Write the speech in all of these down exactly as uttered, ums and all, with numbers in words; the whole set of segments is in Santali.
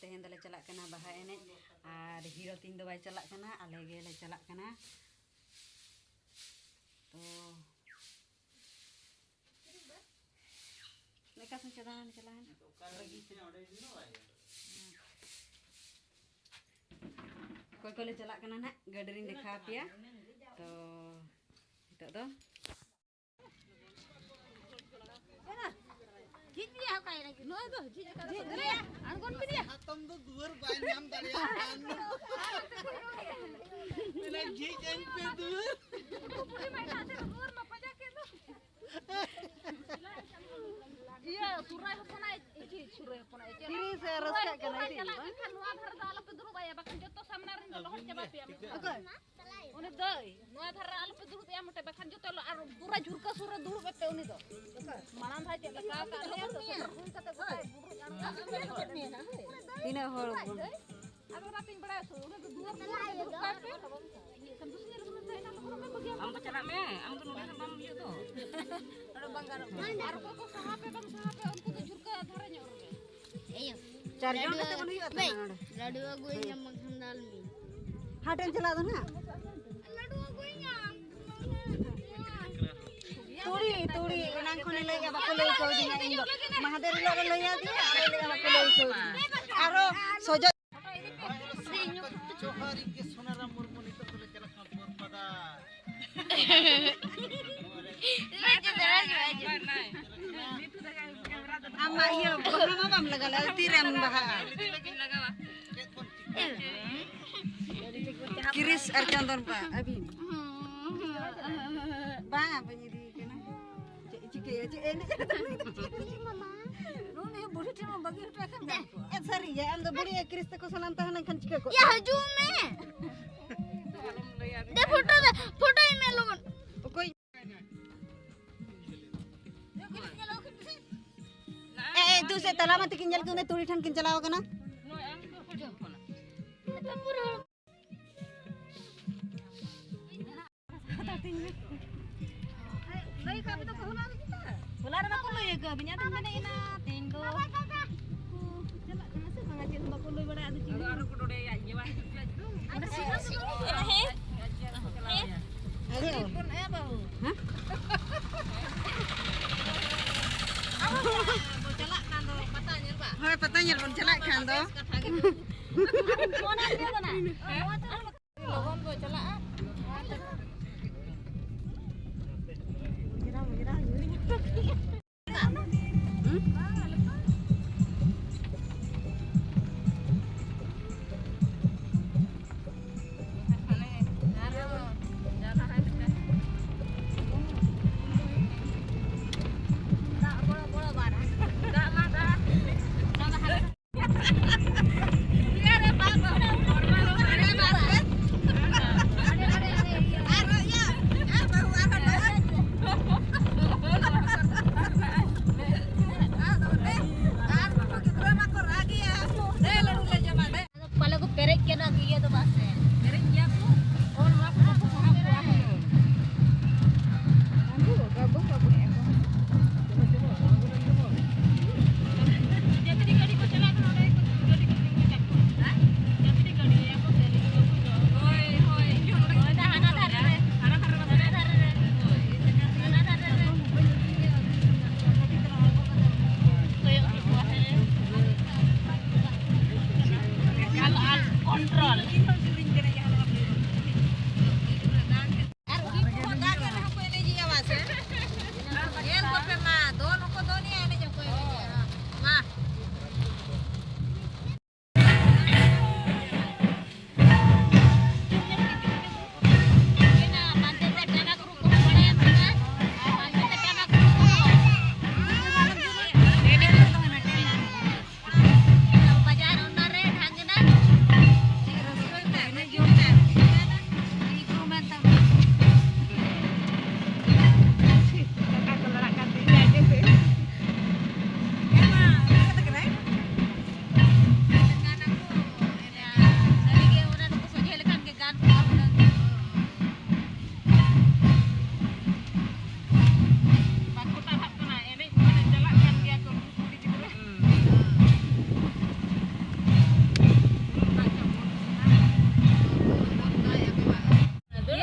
ᱛᱮᱦᱮᱧ ᱫᱚᱞᱮ ᱪᱟᱞᱟᱜ ᱠᱟᱱᱟ ᱵᱟᱦᱟ ᱮᱱᱮᱡ, ᱟᱨ ᱦᱤᱨᱳ ᱛᱤᱧ ᱫᱚ ᱵᱟᱭ ᱪᱟᱞᱟᱜ ᱠᱟᱱᱟ, ᱟᱞᱮ ᱜᱮᱞᱮ ᱪᱟᱞᱟᱜ ᱠᱟᱱᱟ᱾ ᱛᱚ ᱱᱮᱠᱟ ᱥᱮ ᱪᱟᱞᱟᱣ ᱮᱱ, ᱪᱟᱞᱟᱣ ᱮᱱ᱾ ᱚᱠᱚᱭ ᱠᱚᱞᱮ ᱪᱟᱞᱟᱜ ᱠᱟᱱᱟ ᱱᱟᱦᱟᱜ, ᱜᱟᱹᱰᱤ ᱨᱤᱧ ᱫᱮᱠᱷᱟᱣ ᱟᱯᱮᱭᱟ᱾ ᱛᱚ ᱱᱤᱛᱚᱜ ᱫᱚ ᱡᱷᱤᱡ ᱢᱮᱭᱟ, ᱚᱠᱟᱭ ᱞᱟᱹᱜᱤᱫ? ᱱᱚᱜᱼᱚᱭ ᱫᱚ ᱡᱷᱤᱡ ᱟᱠᱟᱫᱟ᱾ ᱡᱷᱤᱡ ᱢᱮᱭᱟ, ᱟᱬᱜᱚᱱ ᱢᱮᱭᱟ᱾ ᱦᱟᱛᱚᱢ ᱫᱚ ᱫᱩᱣᱟᱹᱨ ᱵᱟᱭ ᱧᱟᱢ ᱫᱟᱲᱮᱭᱟᱜ ᱠᱟᱱ᱾ ᱢᱮᱱᱟ, ᱡᱷᱤᱡ ᱟᱹᱧ ᱯᱮ ᱫᱩᱣᱟᱹᱨ᱾ ᱯᱩᱠᱷᱨᱤ ᱢᱟ ᱮᱴᱟᱜ ᱥᱮᱫ ᱨᱮ ᱫᱩᱣᱟᱹᱨ ᱢᱟ ᱯᱟᱸᱡᱟ ᱠᱮᱫ ᱫᱚ᱾ ᱤᱭᱟᱹ, ᱥᱩᱨᱟᱭ ᱦᱚᱯᱚᱱᱟᱭ, ᱪᱮᱫ ᱥᱩᱨᱟᱭ ᱦᱚᱯᱚᱱᱟᱭ, ᱪᱮᱫ? ᱛᱤᱨᱤᱥ ᱮ ᱨᱟᱹᱥᱠᱟᱹᱜ ᱠᱟᱱᱟ, ᱥᱩᱨᱟᱭ ᱤᱫᱤ ᱪᱟᱞᱟᱜ ᱢᱮ᱾ ᱮᱱᱠᱷᱟᱱ ᱱᱚᱣᱟ ᱫᱷᱟᱨᱮ ᱫᱚ ᱟᱞᱚᱯᱮ ᱫᱩᱲᱩᱵ ᱟᱭᱟ, ᱵᱟᱠᱷᱟᱱ ᱡᱚᱛᱚ ᱥᱟᱢᱱᱟ ᱨᱮᱱ ᱫᱚ ᱞᱚᱦᱚᱫ ᱪᱟᱵᱟ ᱯᱮᱭᱟ᱾ ᱚᱠᱚᱭ? ᱩᱱᱤ ᱫᱟᱹᱭ, ᱱᱚᱣᱟ ᱫᱷᱟᱨᱮ ᱟᱞᱚᱯᱮ ᱫᱩᱲᱩᱵ ᱮᱭᱟ ᱢᱚᱴᱮ, ᱵᱟᱠᱷᱟᱱ ᱡᱚᱛᱚ ᱞᱚ-, ᱟᱨ ᱯᱩᱨᱟᱹ ᱡᱷᱩᱨᱠᱟᱹ ᱥᱩᱨ ᱨᱮ ᱫᱩᱲᱩᱵ ᱮᱯᱮ ᱩᱱᱤ ᱫᱚ᱾ ᱢᱟᱲᱟᱝ ᱫᱷᱟᱣ ᱪᱮᱫ ᱞᱮᱠᱟ ᱟᱠᱟᱫ ᱞᱮᱭᱟ ᱛᱚ, ᱥᱮᱴᱮᱨ ᱦᱩᱭ ᱠᱟᱛᱮ ᱜᱚᱴᱟᱭ ᱵᱩᱨᱩᱡ ᱟᱬᱜᱚ᱾ ᱛᱤᱱᱟᱹᱜ ᱦᱚᱲ ᱵᱚᱱ ᱟᱫᱚ ᱚᱱᱟᱛᱤᱧ ᱵᱟᱲᱟᱭᱟ ᱛᱚ, ᱚᱸᱰᱮ ᱫᱚ ᱫᱩᱣᱟᱹᱨ ᱠᱚ ᱫᱩᱲᱩᱵ ᱠᱟᱭ ᱯᱮ᱾ ᱮᱱᱠᱷᱟᱱ ᱫᱩᱥᱨᱟᱹ ᱨᱮ ᱥᱩᱱᱩᱢ ᱛᱟᱦᱮᱱᱟ, ᱛᱚᱠᱷᱚᱱ ᱚᱱᱟ ᱵᱟᱹᱜᱤᱭᱟᱢ᱾ ᱟᱢ ᱫᱚ ᱪᱟᱞᱟᱜ ᱢᱮ, ᱟᱢ ᱫᱚ ᱱᱚᱰᱮ ᱫᱚ ᱵᱟᱢ ᱤᱭᱟᱹ ᱫᱚ᱾ ᱱᱚᱰᱮ ᱵᱟᱝ ᱜᱟᱱᱚᱜ ᱠᱟᱱᱟ᱾ ᱟᱨ ᱚᱠᱚᱭ ᱠᱚ ᱥᱟᱦᱟ ᱯᱮ, ᱵᱟᱝ ᱥᱟᱦᱟ ᱯᱮ, ᱩᱱᱠᱩ ᱫᱚ ᱡᱷᱩᱨᱠᱟᱹ ᱫᱷᱟᱨᱮ ᱧᱚᱜ ᱨᱮᱜᱮ᱾ ᱪᱟᱨ ᱡᱚᱱ ᱠᱟᱛᱮ ᱵᱚᱱ ᱦᱩᱭᱩᱜᱼᱟ ᱛᱚ ᱱᱚᱰᱮ᱾ ᱞᱟᱹᱰᱩ ᱟᱹᱜᱩᱭ ᱧᱟᱢ ᱵᱟᱝᱠᱷᱟᱱ ᱫᱟᱞ ᱢᱮ᱾ ᱦᱟᱴ ᱮᱢ ᱪᱟᱞᱟᱜ ᱫᱚ ᱱᱟᱦᱟᱜ? ᱞᱟᱹᱰᱩ ᱟᱹᱜᱩᱭ ᱧᱟᱢ᱾ ᱛᱩᱲᱤ, ᱛᱩᱲᱤ, ᱮᱱᱟᱝ ᱠᱷᱚᱱᱮ ᱞᱟᱹᱭᱮᱜᱼᱟ, ᱵᱟᱠᱚ ᱞᱟᱹᱭ ᱦᱚᱪᱚ ᱟᱹᱫᱤᱧᱟ ᱤᱧ ᱫᱚ᱾ ᱢᱟᱦᱫᱮᱨ ᱦᱤᱞᱳᱜ ᱨᱮ ᱞᱟᱹᱭ ᱟᱹᱫᱤᱧᱟ, ᱟᱨᱮ ᱞᱟᱹᱭᱮᱜᱼᱟ, ᱵᱟᱠᱚ ᱞᱟᱹᱭ ᱦᱚᱪᱚ ᱟᱹᱫᱤᱧᱟ᱾ ᱟᱨᱚ ᱥᱚᱡᱚ ᱡᱚᱦᱟᱨ ᱜᱮ ᱥᱳᱱᱟᱨᱟᱢ ᱢᱩᱨᱢᱩ, ᱱᱤᱛᱚᱜ ᱫᱚᱞᱮ ᱪᱟᱞᱟᱜ ᱠᱟᱱᱟ ᱵᱚᱨᱯᱟᱫᱟ᱾ ᱟᱢ ᱢᱟ ᱤᱭᱟᱹ ᱵᱟᱦᱟ ᱢᱟ ᱵᱟᱢ ᱞᱟᱜᱟᱣ ᱞᱮᱫᱟ, ᱛᱤᱨᱮᱢ ᱵᱟᱦᱟᱜᱼᱟ? ᱪᱮᱫ ᱵᱚᱱ ᱪᱤᱠᱟᱹᱭᱟ? ᱠᱤᱨᱤᱥ ᱟᱨ ᱪᱚᱱᱫᱚᱱ ᱵᱟ, ᱟᱹᱵᱤᱱ᱾ ᱵᱟᱝ, ᱵᱟᱹᱧ ᱤᱫᱤ ᱠᱟᱱᱟ᱾ ᱪᱮᱫ ᱪᱤᱠᱟᱹᱭᱟ? ᱪᱮᱫ ᱮᱱᱮᱡ? ᱱᱩᱱᱤ ᱵᱩᱲᱦᱤ ᱴᱷᱮᱱ ᱢᱟ ᱵᱟᱹᱜᱤ ᱦᱚᱴᱚ ᱠᱷᱟᱱ ᱜᱟᱱ ᱠᱚᱜᱼᱟ᱾ ᱮ, ᱥᱟᱹᱨᱤ ᱜᱮ, ᱟᱢ ᱫᱚ ᱵᱩᱲᱦᱤ ᱟᱹᱠᱷᱨᱤᱥ ᱛᱮᱠᱚ ᱥᱟᱱᱟᱢ ᱛᱟᱦᱮᱸ ᱞᱮᱱᱠᱷᱟᱱ ᱪᱤᱠᱟᱹ ᱠᱚᱜᱼᱟ? ᱭᱟ, ᱦᱤᱡᱩᱜ ᱢᱮ᱾ ᱫᱮ, ᱯᱷᱳᱴᱳ ᱫᱮ, ᱯᱷᱳᱴᱳᱭ ᱢᱮ ᱞᱚᱜᱚᱱ᱾ ᱚᱠᱚᱭ? ᱮ, ᱮ, ᱫᱩ ᱥᱮᱫ ᱛᱟᱞᱟ ᱢᱟ ᱛᱤᱠᱤᱱ ᱧᱮᱞ ᱠᱚᱢᱮ, ᱛᱩᱲᱤ ᱴᱷᱮᱱ ᱠᱤᱱ ᱪᱟᱞᱟᱣ ᱠᱟᱱᱟ᱾ ᱞᱟᱹᱭ ᱠᱟᱜ ᱢᱮ ᱫᱚ ᱦᱚᱞᱟ ᱨᱮ ᱡᱩᱛᱟ᱾ ᱦᱚᱞᱟ ᱨᱮ ᱵᱟᱠᱚ ᱞᱟᱹᱭ ᱟᱠᱟᱫᱤᱧᱟ, ᱟᱫᱚᱧ ᱢᱮᱱᱮᱫ ᱮᱱᱟ ᱛᱮᱦᱮᱧ ᱫᱚ ᱠᱚ ᱪᱟᱞᱟᱜ ᱠᱟᱱᱟ ᱥᱮ ᱵᱟᱝᱟ? ᱵᱟᱠᱚ ᱞᱟᱹᱭ ᱵᱟᱲᱟᱭᱟ, ᱟᱫᱚ ᱪᱮᱫ ᱦᱚᱸ ᱵᱟᱝ᱾ ᱦᱳᱭ, ᱯᱟᱛᱟ ᱧᱮᱞ ᱵᱚᱱ ᱪᱟᱞᱟᱜ ᱠᱷᱟᱱ ᱫᱚ᱾ ᱞᱚᱜᱚᱱ ᱵᱚ ᱪᱟᱞᱟᱜᱼᱟ᱾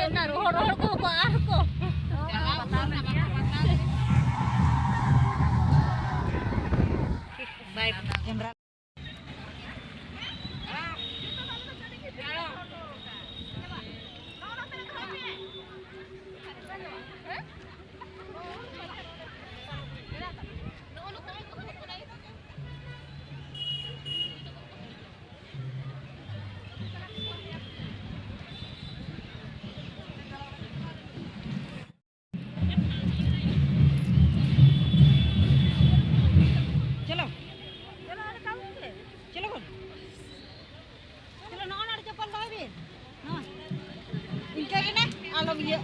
ᱚᱱᱟ ᱨᱚᱦᱚᱲ ᱨᱚᱦᱚᱲ ᱠᱚ ᱠᱚ ᱟᱨ ᱠᱚ᱾ ᱵᱟᱭ ᱠᱮᱢᱨᱟ᱾ ᱪᱚᱞᱚ᱾ ᱪᱚᱞᱚ, ᱚᱸᱰᱮ ᱠᱟᱹᱢᱤ ᱯᱮ᱾ ᱪᱚᱞᱚ ᱵᱚᱱ᱾ ᱪᱚᱞᱚ, ᱱᱚᱜᱼᱚ ᱱᱚᱰᱮ ᱪᱚᱯᱚᱞ ᱫᱚᱦᱚᱭ ᱵᱤᱱ᱾ ᱱᱚᱣᱟ᱾ ᱤᱱᱠᱟᱹ ᱜᱮ ᱱᱟ, ᱟᱞᱚᱢ ᱤᱭᱟᱹᱜ᱾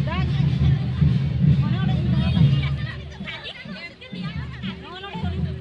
ᱫᱟᱜ᱾ ᱚᱱᱮ ᱚᱸᱰᱮ ᱤᱧ ᱫᱚᱦᱚ ᱠᱟᱜ᱾ ᱱᱚᱜᱼᱚ ᱱᱚᱰᱮ ᱦᱩᱭᱩᱜ᱾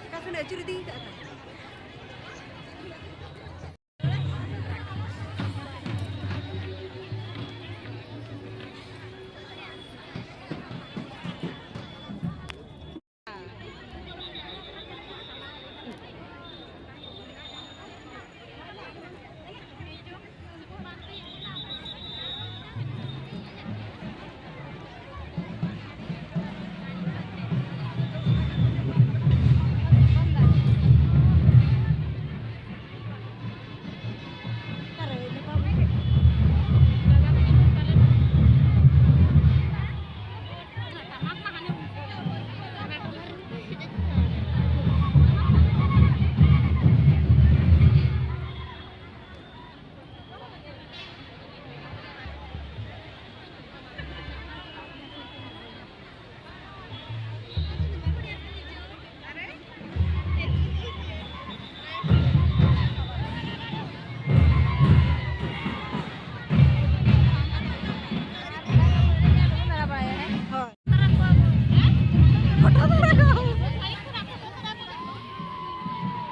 ᱚᱠᱟ ᱥᱮᱱ ᱟᱹᱪᱩᱨ ᱤᱫᱤ ᱠᱟᱜ ᱠᱷᱟᱱ᱾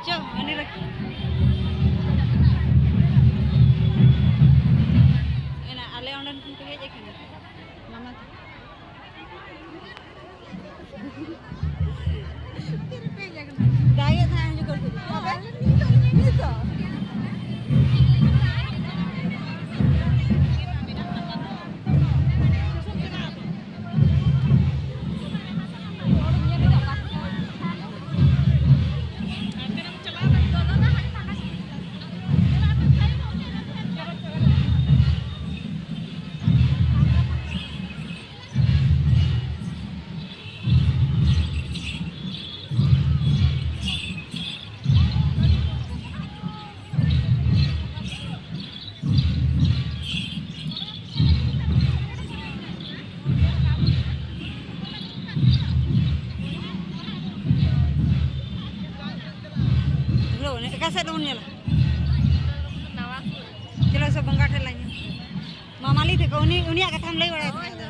ᱪᱚ, ᱦᱟᱹᱱᱤ ᱨᱮ᱾ ᱮᱱᱟ ᱟᱞᱮ ᱚᱸᱰᱮᱱ ᱠᱷᱚᱱ ᱠᱚ ᱦᱮᱡ ᱟᱠᱟᱱᱟ᱾ ᱢᱟᱢᱟ ᱛᱟᱠᱚ᱾ ᱫᱟᱜᱮᱫ ᱛᱟᱦᱮᱸ ᱦᱤᱡᱩᱜ ᱠᱟᱱ ᱛᱟᱦᱮᱸ᱾ ᱟᱵᱮᱱ? ᱱᱤᱛᱚᱜ, ᱱᱤᱛᱚᱜ᱾ ᱫᱷᱩᱨᱟᱹᱣ ᱮᱱᱟ᱾ ᱚᱠᱟ ᱥᱮᱫ ᱫᱚᱵᱚᱱ ᱧᱮᱞᱟ? ᱪᱚᱞᱚ ᱥᱮ ᱵᱚᱸᱜᱟ ᱴᱷᱮᱱ ᱞᱟᱝ ᱧᱮᱞ᱾ ᱢᱟᱢᱟᱞᱤ ᱛᱟᱠᱚ, ᱩᱱᱤ, ᱩᱱᱤᱭᱟᱜ ᱠᱟᱛᱷᱟᱢ ᱞᱟᱹᱭ ᱵᱟᱲᱟᱭ ᱛᱟᱦᱮᱸᱫ ᱫᱚ᱾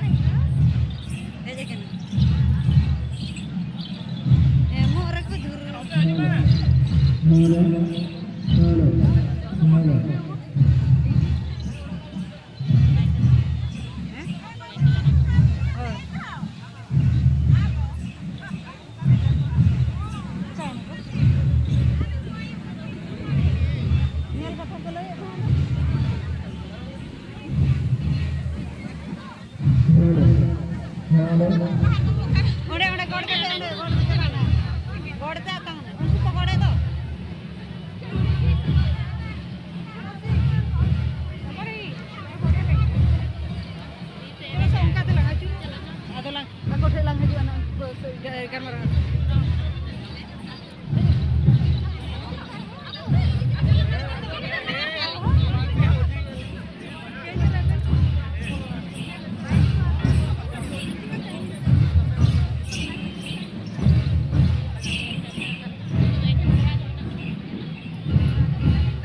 ᱚᱸᱰᱮ, ᱚᱸᱰᱮ ᱜᱚᱲ ᱠᱟᱛᱮ, ᱚᱸᱰᱮ ᱜᱚᱲ ᱠᱟᱛᱮ ᱵᱟᱝᱟ᱾ ᱜᱚᱲ ᱛᱮ ᱟᱛᱟᱝ ᱢᱮ᱾ ᱩᱱᱠᱩ ᱠᱚ ᱜᱚᱲᱮ ᱫᱚ᱾ ᱚᱱᱠᱟ ᱛᱮ ᱞᱟᱝ ᱟᱹᱪᱩᱨᱚᱜᱼᱟ᱾ ᱟᱫᱚ ᱞᱟᱝ, ᱟᱠᱚ ᱴᱷᱮᱱ ᱞᱟᱝ ᱦᱤᱡᱩᱜᱼᱟ ᱱᱟᱜ, ᱩᱱᱠᱩ ᱠᱚ ᱜᱟᱞᱢᱟᱨᱟᱣᱟ᱾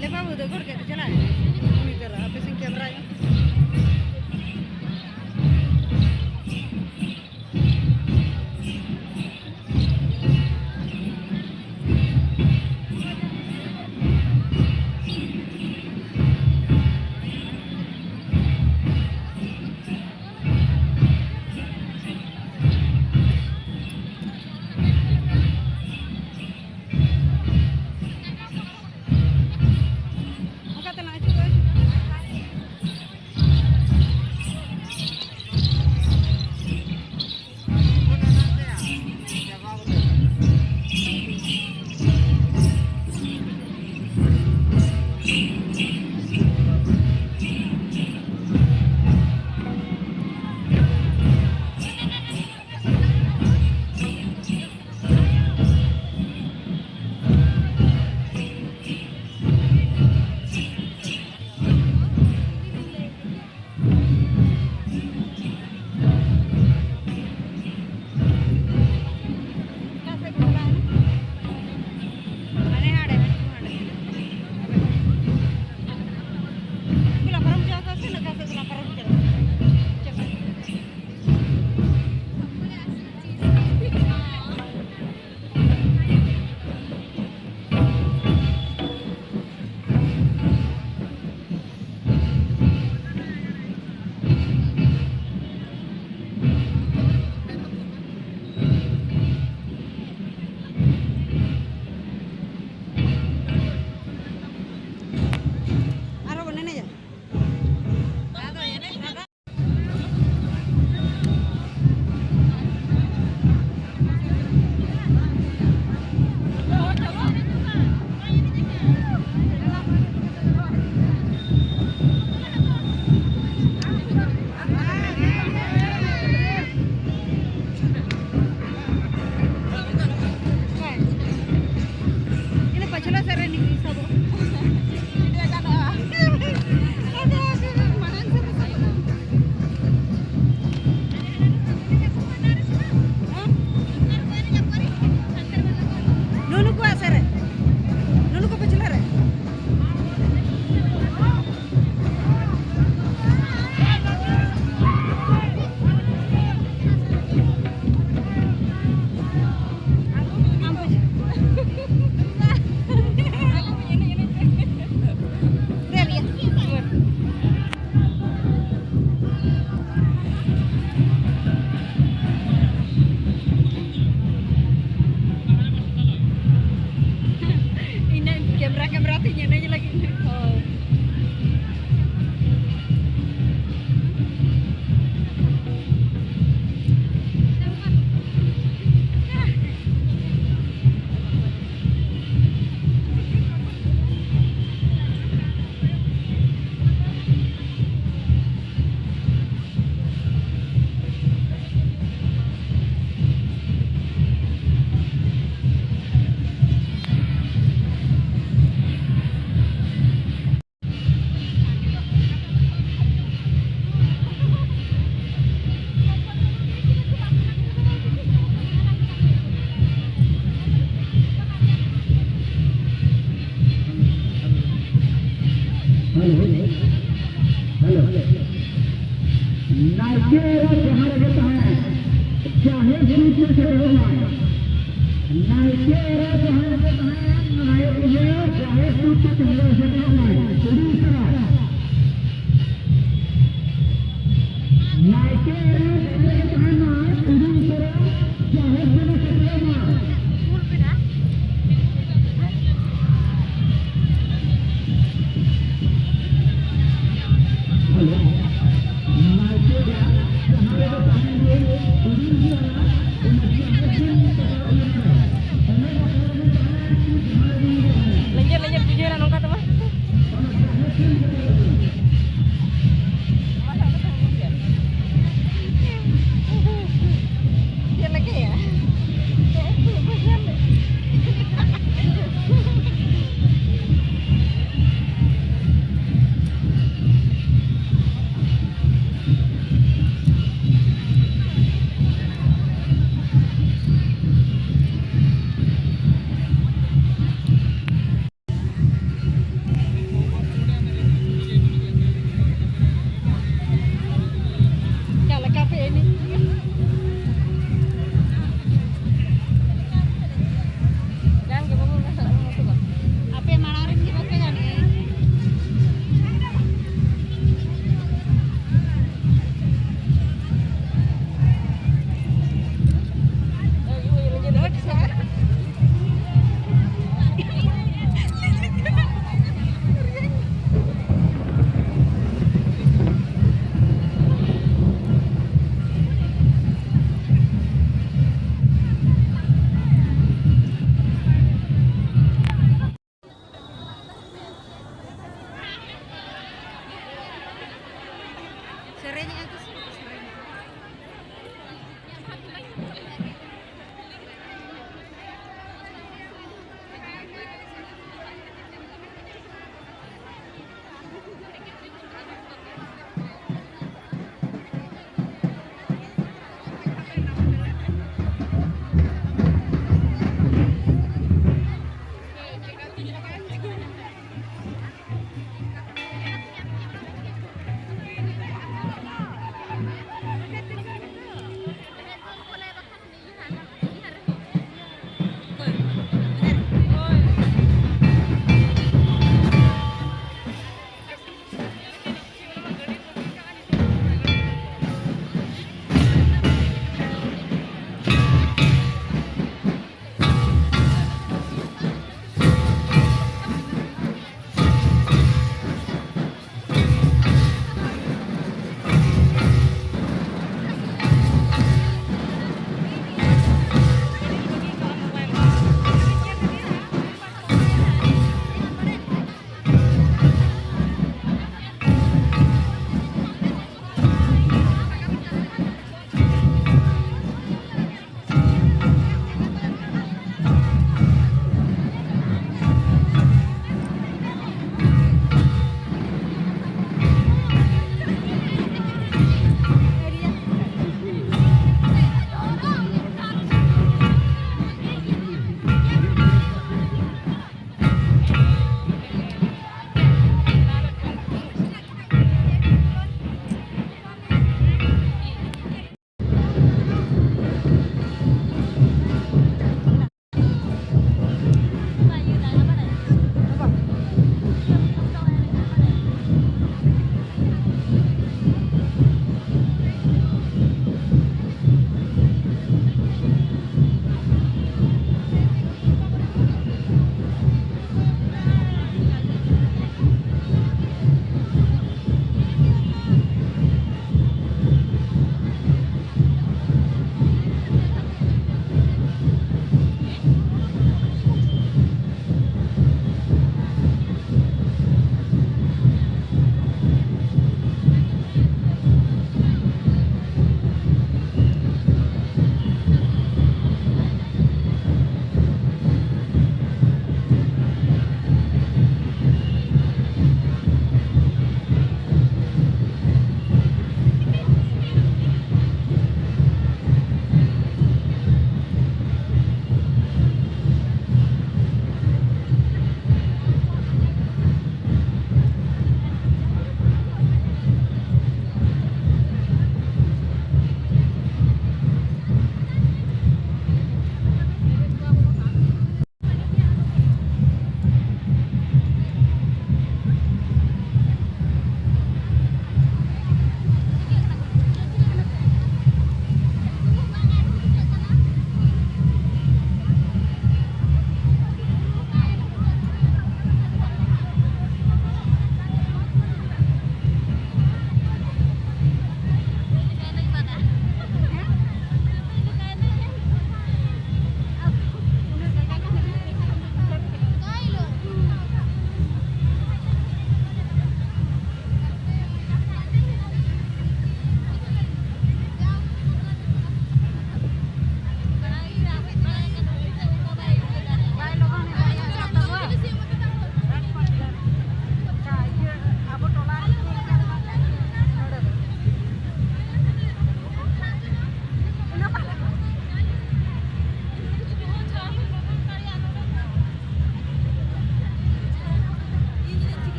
ᱞᱮ ᱵᱟᱹᱵᱩ ᱫᱚ ᱜᱚᱲ ᱠᱮᱫ ᱪᱟᱞᱟᱜ ᱩᱱᱤ ᱛᱚᱨᱟ ᱟᱯᱮ ᱥᱮᱱ ᱠᱮᱢᱨᱟ᱾ ᱚᱱᱠᱟ ᱛᱮᱞᱟᱝ ᱟᱹᱪᱩᱨᱚᱜᱼᱟ᱾ Hello, hello. ᱱᱟᱭᱠᱮ ᱮᱨᱟ ᱡᱟᱦᱟᱸ ᱨᱮᱜᱮ ᱛᱟᱦᱮᱱ, ᱡᱟᱦᱮᱨ ᱥᱩᱨ ᱛᱮ ᱥᱮᱴᱮᱨᱚᱜ ᱢᱟᱭ᱾ ᱱᱟᱭᱠᱮ ᱮᱨᱟ ᱡᱟᱦᱟᱸ ᱨᱮᱜᱮ ᱛᱟᱦᱮᱱ, ᱱᱟᱭᱠᱮ ᱮᱨᱟ ᱡᱟᱦᱮᱨ ᱥᱩᱨ ᱛᱮ ᱥᱮᱴᱮᱨᱚᱜ ᱢᱟᱭ᱾ ᱟᱹᱰᱤ ᱩᱥᱟᱹᱨᱟ᱾ ᱱᱟᱭᱠᱮ ᱮᱨᱟ ᱡᱟᱦᱟᱸ ᱨᱮᱜᱮ ᱛᱟᱦᱮᱱ ᱢᱟᱭ, ᱟᱹᱰᱤ ᱩᱥᱟᱹᱨᱟ ᱡᱟᱦᱮᱨ ᱥᱮᱫ ᱮ ᱥᱮᱴᱮᱨᱚᱜ ᱢᱟ᱾ ᱞᱮᱸᱡᱮᱫ ᱞᱮᱸᱡᱮᱫ ᱵᱩᱡᱷᱟᱹᱣ ᱮᱱᱟ ᱱᱚᱝᱠᱟ ᱛᱮᱢᱟ᱾ ᱪᱮᱫ ᱞᱮᱠᱟᱭᱟ? ᱪᱮᱫ ᱞᱮᱠᱟ ᱯᱮ ᱮᱱᱮᱡ? ᱟᱯᱮ ᱢᱟᱲᱟᱝ ᱨᱮᱱ ᱜᱮ ᱵᱟᱯᱮ ᱜᱟᱱᱮᱜᱼᱟ᱾ ᱥᱮᱨᱮᱧᱮᱜᱼᱟ ᱠᱚ ᱥᱮ ᱵᱟᱠᱚ ᱥᱮᱨᱮᱧᱟ?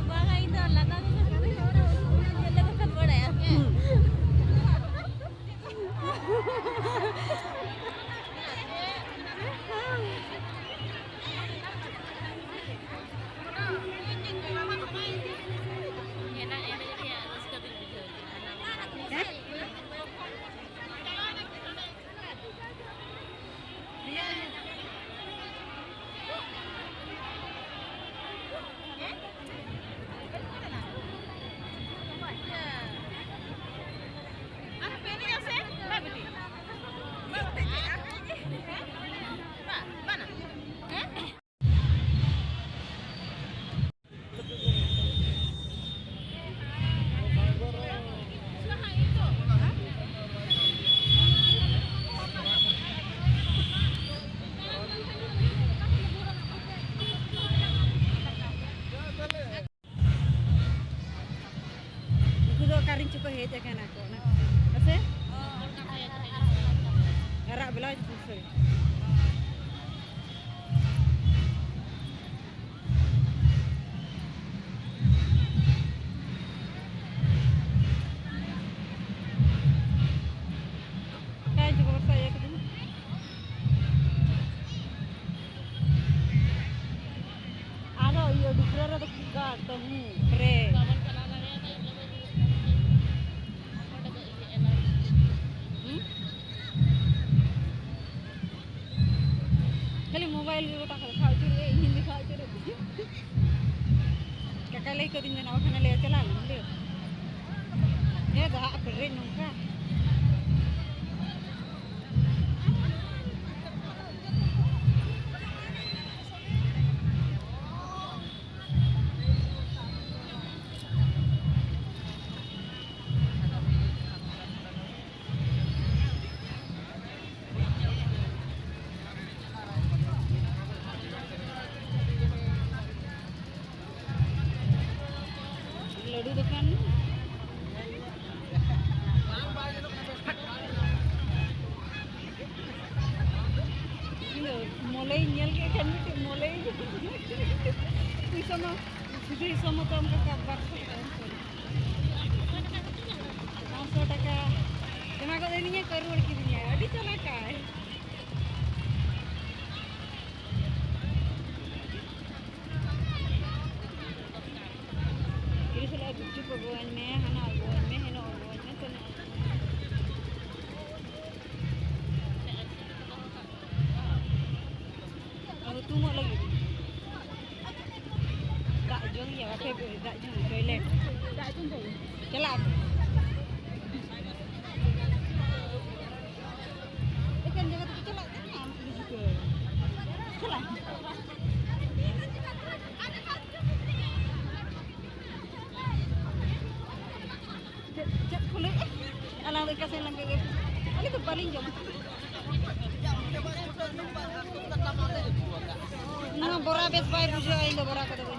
ᱵᱟᱝᱟ, ᱤᱧ ᱫᱚ ᱞᱟᱸᱫᱟ ᱫᱚ ᱧᱮᱞ ᱞᱮᱠᱚ ᱠᱷᱟᱱ ᱵᱟᱲᱟᱭᱟ᱾ ᱮᱱᱟᱝ ᱮᱱᱮᱡ ᱨᱮᱭᱟᱜ ᱨᱟᱹᱥᱠᱟᱹ ᱫᱚᱧ ᱵᱩᱡᱷᱟᱹᱣ ᱠᱮᱫᱟ᱾ ᱩᱱᱠᱩ ᱫᱚ ᱚᱠᱟ ᱨᱮᱱ ᱪᱚᱠᱚ ᱦᱮᱡ ᱟᱠᱟᱱᱟ ᱠᱚ, ᱚᱱᱟ ᱦᱮᱸ ᱥᱮ? ᱟᱨᱟᱜ ᱵᱞᱟᱣᱩᱡᱽ ᱠᱚ, ᱥᱚᱨᱤ᱾ ᱚᱠᱟ ᱪᱚᱠᱚ ᱵᱚᱨᱥᱟ ᱤᱭᱟᱹ ᱠᱤᱫᱤᱧ᱾ ᱟᱨᱚ ᱤᱭᱟᱹ ᱰᱩᱵᱽᱨᱟᱹ ᱨᱮᱫᱚ ᱠᱟᱴ ᱛᱟᱹᱦᱩ ᱯᱨᱮ᱾ ᱵᱟᱵᱚᱱ ᱪᱟᱞᱟᱣ ᱫᱟᱲᱮᱭᱟᱫᱟ, ᱤᱧ ᱫᱚ ᱵᱟᱹᱧ ᱨᱩᱣᱟᱹᱜ ᱠᱟᱱᱟ᱾ ᱚᱸᱰᱮ ᱫᱚ ᱤᱭᱟᱹ ᱮᱞᱟᱣ᱾ ᱦᱩᱸ? ᱠᱷᱟᱹᱞᱤ ᱢᱳᱵᱟᱭᱤᱞ ᱜᱮ ᱜᱚᱴᱟ ᱠᱚ ᱫᱮᱠᱷᱟᱣ ᱦᱚᱪᱚᱭᱮᱫ, ᱤᱧ ᱫᱮᱠᱷᱟᱣ ᱦᱚᱪᱚᱭᱮᱫ᱾ ᱠᱟᱠᱟ ᱞᱟᱹᱭ ᱠᱟᱹᱫᱤᱧ ᱢᱮᱱᱟ, ᱵᱟᱠᱷᱟᱱ ᱞᱟᱹᱭᱟ ᱪᱟᱞᱟᱣ ᱞᱮᱱ ᱞᱟᱹᱭ᱾ ᱮ ᱫᱟᱜ ᱯᱮᱨᱮᱡ ᱱᱚᱝᱠᱟ᱾ ᱫᱚᱠᱟᱱ᱾ ᱤᱧ ᱫᱚ ᱢᱚᱞᱮᱧ ᱧᱮᱞ ᱠᱮᱫ ᱠᱷᱟᱱ ᱢᱤᱫᱴᱮᱡ ᱢᱚᱞᱮᱧ ᱯᱩᱭᱥᱟᱹ ᱢᱟ, ᱥᱩᱫᱷᱩ ᱯᱩᱭᱥᱟᱹ ᱢᱟ ᱛᱚ ᱚᱱᱠᱟ ᱠᱟ-, ᱵᱟᱨᱥᱚ ᱴᱟᱠᱟ ᱮᱢ ᱠᱟᱱᱟ᱾ ᱯᱟᱸᱪᱥᱚ ᱴᱟᱠᱟ ᱡᱚᱢᱟ ᱜᱚᱫ ᱟᱹᱫᱤᱧᱟ, ᱠᱚ ᱨᱩᱣᱟᱹᱲ ᱠᱤᱫᱤᱧᱟ᱾ ᱟᱹᱰᱤ ᱪᱟᱞᱟᱠᱟᱭ᱾ ᱛᱤᱨᱤᱥ ᱦᱤᱞᱳᱜ ᱜᱩᱯᱪᱩᱯ ᱟᱹᱜᱩᱣᱟᱹᱧ ᱢᱮ, ᱦᱟᱱᱟ ᱟᱹᱜᱩᱣᱟᱹᱧ ᱢᱮ, ᱦᱮᱱᱚ ᱟᱹᱜᱩᱣᱟᱹᱧ ᱢᱮ, ᱛᱮᱱᱚ ᱟᱹᱜᱩᱣᱟᱹᱧ ᱢᱮ᱾ ᱟᱫᱚ ᱛᱩᱢᱚᱜ ᱞᱟᱹᱜᱤᱫ᱾ ᱫᱟᱜ ᱡᱚᱝ ᱜᱮᱭᱟ, ᱵᱟᱯᱮ ᱟᱹᱜᱩᱭᱟ? ᱫᱟᱜ ᱡᱚᱝ, ᱴᱚᱭᱞᱮᱴ᱾ ᱫᱟᱜ ᱡᱚᱝ ᱠᱚ᱾ ᱪᱟᱞᱟᱜ ᱟᱯᱮ? ᱮᱠᱮᱱ ᱡᱟᱸᱜᱟ ᱛᱮᱯᱮ ᱪᱟᱞᱟᱜ ᱠᱟᱱᱟ? ᱟᱢ ᱛᱮᱜᱮ ᱪᱤᱠᱟᱹ? ᱪᱟᱞᱟᱜ᱾ ᱪᱮᱫ, ᱪᱮᱫ ᱠᱚ ᱞᱟᱹᱭᱮᱫᱼᱟ? ᱟᱞᱟᱝ ᱫᱚ ᱮᱠᱟᱞ ᱥᱮᱫ ᱞᱟᱝ ᱜᱮ, ᱟᱹᱞᱤᱧ ᱫᱚ ᱵᱟᱹᱞᱤᱧ ᱡᱚᱢᱟ᱾ ᱱᱚᱣᱟ ᱵᱚᱨᱟ ᱵᱮᱥ ᱵᱟᱭ ᱵᱩᱡᱷᱟᱹᱣᱟ, ᱤᱧ ᱫᱚ ᱵᱚᱨᱟ ᱠᱚᱫᱚ᱾